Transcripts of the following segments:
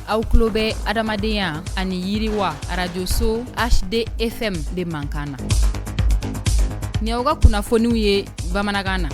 Aw tulo bɛ adamadenya ani yiriwa arajoso HDFM de mankan na. Nin y'aw ka kunnafoniw ye bamanankan na.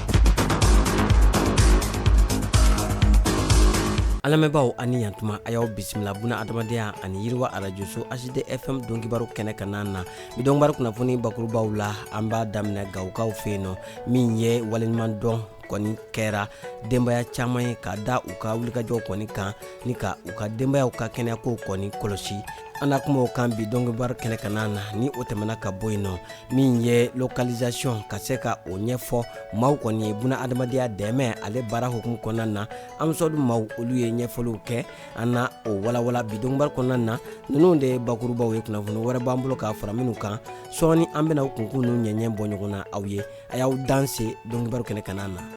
An lamɛnbaaw a ni yantuma, a y'aw bisimila buna adamadenya ani yiriwa arajoso HDFM donkibaru kɛnɛ kan na. Bi donkibaru kunnafoni bakurubaw la, an b'a daminɛ Gawokaw fɛ yen nɔ, min ye waleɲuman dɔn kɔni kɛra denbaya caman ye ka da u ka wulikajɔw kɔni kan ni ka u ka denbayaw ka kɛnɛyakow kɔni kɔlɔsi. An na kuma o kan bi donkibaru kɛnɛ kan na. Ni o tɛmɛna ka bɔ yen nɔ, min ye localisation ka se ka o ɲɛfɔ maaw kɔni ye buna adamadenya dɛmɛ ale baara hukumu kɔnɔna na, AMSODE maaw olu ye ɲɛfɔliw kɛ, an na o walawala bi donkibaru kɔnɔna na. Ninnu de ye bakurubaw ye, kunnafoni wɛrɛ b'an bolo k'a fara minnu kan sɔɔni, an bɛna u kunkun n'u ɲɛɲɛ bɔ ɲɔgɔn na aw ye. A y'aw danse donkibaru kɛnɛ kan na.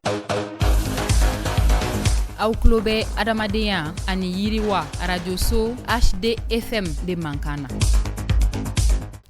Aw tulo bɛ adamadenya ani yiriwa arajoso HDFM de mankan na.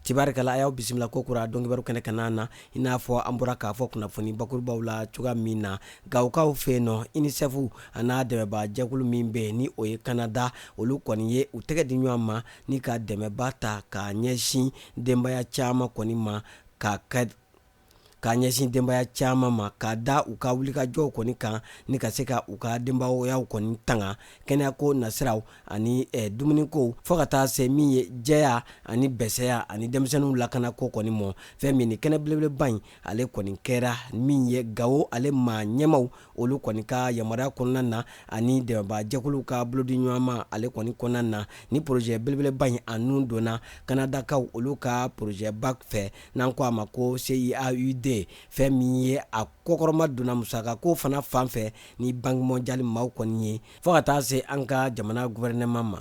Tibarikala, a y'aw bisimila ko kura donkibaru kɛnɛ kan na. I n'a fɔ an bɔra k'a fɔ kunnafoni bakurubaw la cogoya min na, Gawokaw fɛ yen nɔ, UNICEF a n'a dɛmɛbaa jɛkulu min bɛ yen ni o ye Kanada, olu kɔni ye u tɛgɛ di ɲɔgɔn ma ni ka dɛmɛba ta k'a ɲɛsin denbaya caman kɔni ma ka k'a ɲɛsin denbaya caman ma ka da u ka wulikajɔw kɔni kan ni ka se ka u ka denbayaw kɔni tanga kɛnɛyako nasiraw ani dumuniko, fo ka taa se min ye jɛya ani bɛsɛya ani denmisɛnninw lakanako kɔni mɔ. Fɛn min ni kɛnɛ belebeleba in ale kɔni kɛra min ye Gawo ale maa ɲɛmaw olu kɔni ka yamaruya kɔnɔna na ani dɛmɛbaa jɛkuluw ka bolodiɲɔgɔnma ale kɔni kɔnɔna na, ni projet belebeleba in a nun donna Kanadakaw olu ka projet ba fɛ n'an ko a ma ko CIAUD. Fɛn min ye a kɔkɔrɔma donna musakako fana fan fɛ ni Banque mondiale maaw kɔni ye, fo ka taa se an ka jamana gouvernement ma,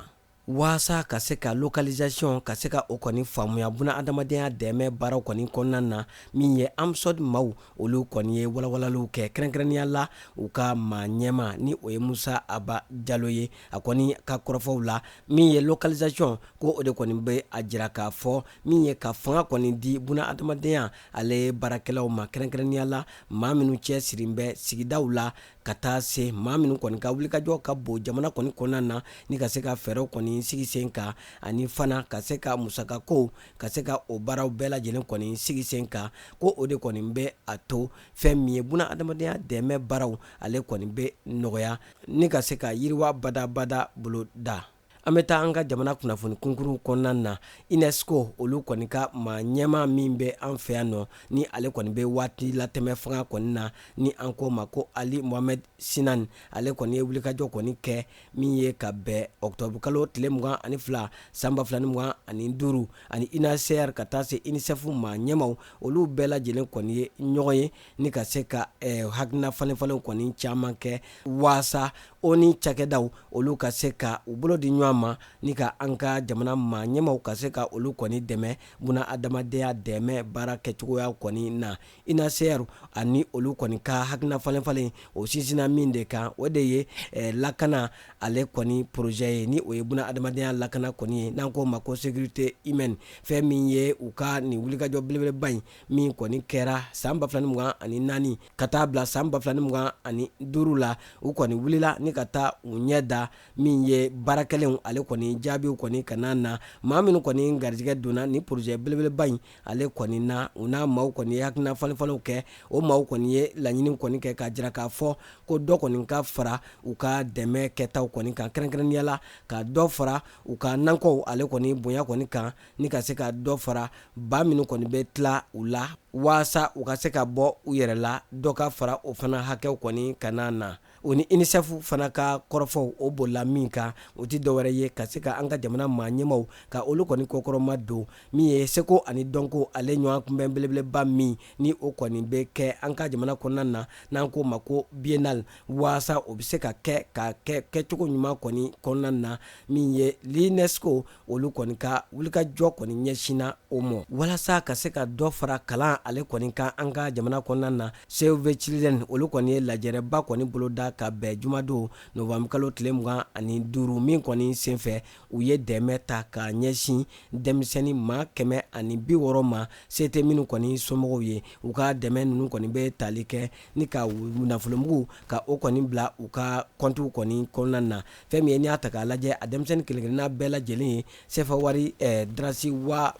waasa ka se ka localisation ka se ka o kɔni faamuya buna adamadenya dɛmɛ baaraw kɔni kɔnɔna na. Min ye AMSODE maaw olu kɔni ye walawalaliw kɛ, kɛrɛnkɛrɛnnenya la u ka maa ɲɛma ni o ye Musa Aba Jalo ye. A kɔni ka kɔrɔfɔw la, min ye localisation ko o de kɔni bɛ a jira k'a fɔ min ye ka fanga kɔni di buna adamadenya ale baarakɛlaw ma, kɛrɛnkɛrɛnnenya la maa minnu cɛsirilen bɛ sigidaw la, ka taa se maa minnu kɔni ka wulikajɔ ka bon jamana kɔni kɔnɔna na, ni ka se ka fɛɛrɛw kɔni sigi sen kan, ani fana ka se ka musakakow ka se ka o baaraw bɛɛ lajɛlen kɔni sigi sen kan, ko o de kɔni bɛ a to fɛn min ye buna adamadenya dɛmɛ baaraw ale kɔni bɛ nɔgɔya ni ka se ka yiriwa badabada boloda. An bɛ taa an ka jamana kunnafoni kunkurunw kɔnɔna na. UNESCO olu kɔni ka maa ɲɛmaa min bɛ an fɛ yan nɔ, ni ale kɔni bɛ waati latɛmɛ fanga kɔni na, ni an ko ma ko Ali Mohamed Sinan, ale kɔni ye wulikajɔ kɔni kɛ min ye ka bɛn octobre kalo tile 22 san 2025, ani UNHCR ka taa se UNICEF maa ɲɛmaaw olu bɛɛ lajɛlen kɔni ye ɲɔgɔn ye ni ka se ka hakilina falenfalenw kɔni caman kɛ waasa ONU cakɛdaw olu ka se ka u bolo di ɲɔgɔn ma ni ka an ka jamana maa ɲɛmaaw ka se ka olu kɔni dɛmɛ buna adamadenya dɛmɛ baara kɛcogoya kɔni na. UNHCR ani olu kɔni ka hakilina falenfalen o sinsinna min de kan, o de ye lakana ale kɔni projet ye, ni o ye buna adamadenya lakana kɔni ye, n'an k'o ma ko sécurité humaine. Fɛn min ye u ka nin wulikajɔ belebeleba in min kɔni kɛra san 2024 ka taa bila san 2025 la, u kɔni wulila ni ka taa u ɲɛ da min ye baarakɛlenw ale kɔni jaabiw kɔni ka na na. Maa minnu kɔni garijɛgɛ donna ni projet belebeleba in ale kɔni na, u n'a maaw kɔni ye hakilina falenfalenw kɛ. O maaw kɔni ye laɲini kɔni kɛ k'a jira k'a fɔ ko dɔ kɔni ka fara u ka dɛmɛ kɛtaw kɔni kan, kɛrɛnkɛrɛnnenya la ka dɔ fara u ka nakɔw ale kɔni bonya kɔni kan, ni ka se ka dɔ fara ba minnu kɔni bɛ tila u la waasa u ka se ka bɔ u yɛrɛ la, dɔ ka fara o fana hakɛw kɔni kana na. O ni UNICEF fana ka kɔrɔfɔw o bolila min kan, o tɛ dɔwɛrɛ ye ka se ka an ka jamana maa ɲɛmaaw ka olu kɔni kɔkɔrɔma don min ye seko ani dɔnko ale ɲɔgɔn kunbɛn belebeleba min ni o kɔni bɛ kɛ an ka jamana kɔnɔna na, n'an k'o ma ko biennale, waasa o bɛ se ka kɛ ka kɛ kɛcogo ɲuman kɔni kɔnɔna na. Min ye l'UNESCO olu kɔni ka wulikajɔ kɔni ɲɛsinna o ma walasa ka se ka dɔ fara kalan ale kɔni kan an ka jamana kɔnɔna na, Save the Children olu kɔni ye lajɛrɛba kɔni boloda ka bɛn jumadon novembre kalo tile 25 min kɔni senfɛ u ye dɛmɛ ta ka ɲɛsin denmisɛnnin maa 160 ma se tɛ minnu kɔni somɔgɔw ye. U ka dɛmɛ ninnu kɔni bɛ tali kɛ ni ka nafolomugu ka o kɔni bila u ka kɔntiw kɔni kɔnɔna na. Fɛn min ye n'i y'a ta k'a lajɛ, a denmisɛnnin kelenkelenna bɛɛ lajɛlen ye sefa wari dalasi 6000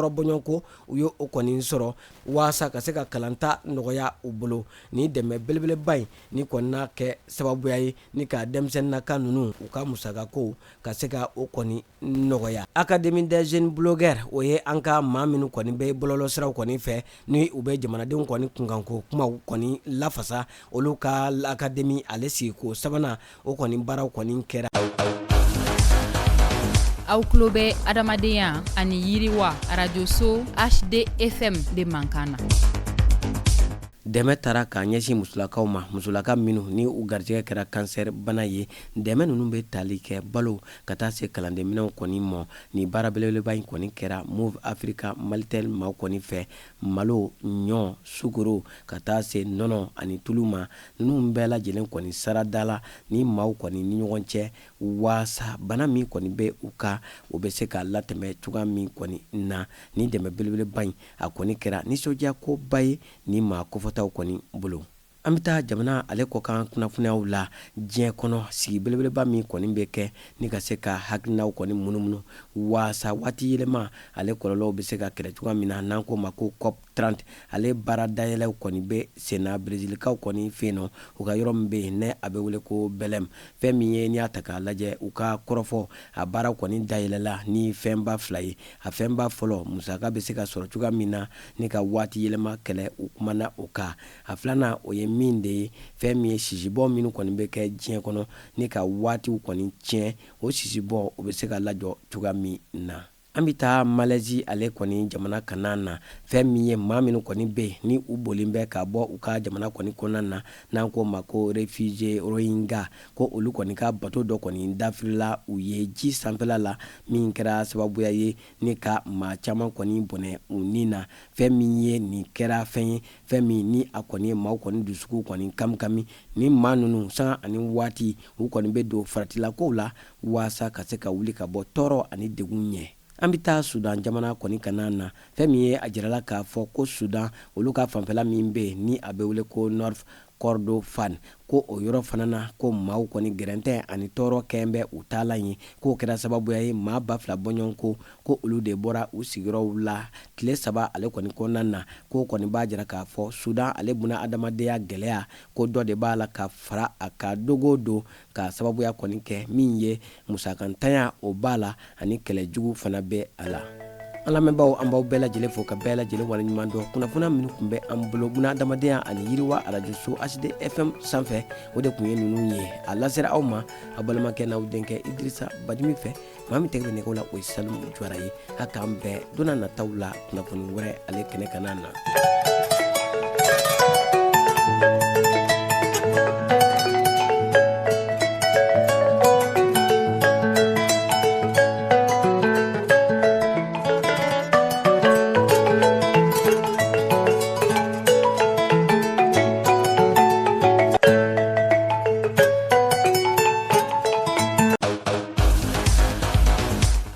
bɔɲɔgɔnko u ye o kɔni sɔrɔ waasa ka se ka kalanta nɔgɔya u bolo. Nin dɛmɛ belebeleba in ni kɔni na kɛ sababuya ye ni ka denmisɛnninnaka ninnu u ka musakako ka se ka o kɔni nɔgɔya. Académie des jeunes blogueurs, o ye an ka maa minnu kɔni bɛ bɔlɔlɔsiraw kɔni fɛ ni u bɛ jamanadenw kɔni kunkanko kumaw kɔni lafasa, olu ka académie ale sigiko sabanan o kɔni baaraw kɔni kɛra. Aw tulo bɛ adamadenya ani yiriwa arajoso HD FM de mankan na. Dɛmɛ taara k'a ɲɛsin musolakaw ma, musolaka minnu ni u garijɛgɛ kɛra kansɛri bana ye. Dɛmɛ ninnu bɛ tali kɛ balo ka taa se kalandenminɛnw kɔni mɔ. Ni baara belebeleba in kɔni kɛra Moov Africa Malitel maaw kɔni fɛ, malo, ɲɔ, sukoro ka taa se nɔnɔ ani tulu ma. Ninnu bɛɛ lajɛlen kɔni saradala ni maaw kɔni ni ɲɔgɔn cɛ waasa bana min kɔni bɛ u kan, o bɛ se ka latɛmɛ cogoya min kɔni na. Ni dɛmɛ belebeleba in a kɔni kɛra nisɔndiyakoba ye ni maa kofɔtaw kɔni bolo. An bɛ taa jamana ale kɔkan kunnafoniyaw la. Diɲɛ kɔnɔ sigi belebeleba min kɔni bɛ kɛ ni ka se ka hakilinaw kɔni munumunu waasa waati yɛlɛma ale kɔlɔlɔw bɛ se ka kɛlɛ cogoya min na, n'an k'o ma ko COP 30, ale baara dayɛlɛw kɔni bɛ senna Brezilikaw kɔni fɛ yen nɔ, u ka yɔrɔ min bɛ yen ne a bɛ wele ko Belém. Fɛn min ye n'i y'a ta k'a lajɛ, u ka kɔrɔfɔ a baara kɔni dayɛlɛla ni fɛnba fila ye. A fɛnba fɔlɔ, musaka bɛ se ka sɔrɔ cogoya min na ni ka waati yɛlɛma kɛlɛ, u kumana o kan. A filanan, o ye min de ye, fɛn min ye sisibɔ minnu kɔni bɛ kɛ diɲɛ kɔnɔ ni ka waatiw kɔni tiɲɛ, o sisibɔ o bɛ se ka lajɔ cogoya min na. An bɛ taa Malaisie ale kɔni jamana kana na. Fɛn min ye maa minnu kɔni bɛ yen ni u bolen bɛ ka bɔ u ka jamana kɔni kɔnɔna na, n'an k'o ma ko réfugié Rohingya, ko olu kɔni ka bato dɔ kɔni dafirila u ye ji sanfɛla la, min kɛra sababuya ye ni ka maa caman kɔni bɔnɛ u ni na. Fɛn min ye nin kɛra fɛn ye, fɛn min ni a kɔni ye maaw kɔni dusukun kɔni kamikami. Ni maa ninnu sanga ani waati u kɔni bɛ don faratilakow la waasa ka se ka wuli ka bɔ tɔɔrɔ ani degun ɲɛ. An bɛ taa Sudan jamana kɔni kana na. Fɛn min ye a jirala k'a fɔ ko Sudan olu ka fanfɛla min bɛ yen ni a bɛ wele ko North Kordofan, ko o yɔrɔ fana na, ko maaw kɔni gɛrɛntɛ ani tɔɔrɔ kɛn bɛ u taalan ye, k'o kɛra sababuya ye maa 2000 bɔɲɔgɔnko ko olu de bɔra u sigiyɔrɔw la tile 3 ale kɔni kɔnɔna na. K'o kɔni b'a jira k'a fɔ Sudan ale buna adamadenya gɛlɛya, ko dɔ de b'a la ka fara a kan don o don, ka sababuya kɔni kɛ min ye musakantanya o b'a la ani kɛlɛjugu fana bɛ a la. An lamɛnbaaw, an b'aw bɛɛ lajɛlen fo ka bɛɛ lajɛlen waleɲuman dɔn. Kunnafoniya minnu tun bɛ an bolo buna adamadenya ani yiriwa arajoso HD FM sanfɛ, o de tun ye ninnu ye. A lasera aw ma aw balimakɛ n'aw denkɛ Idirisa Badimi fɛ. Maa min tɛgɛ bɛ nɛgɛw la, o ye Salimu Jawara ye. A k'an bɛn don nataw la kunnafoni wɛrɛ ale kɛnɛ kana na.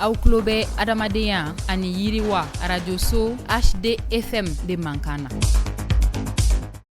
Aw tulo bɛ adamadenya ani yiriwa arajoso HD FM de mankan na.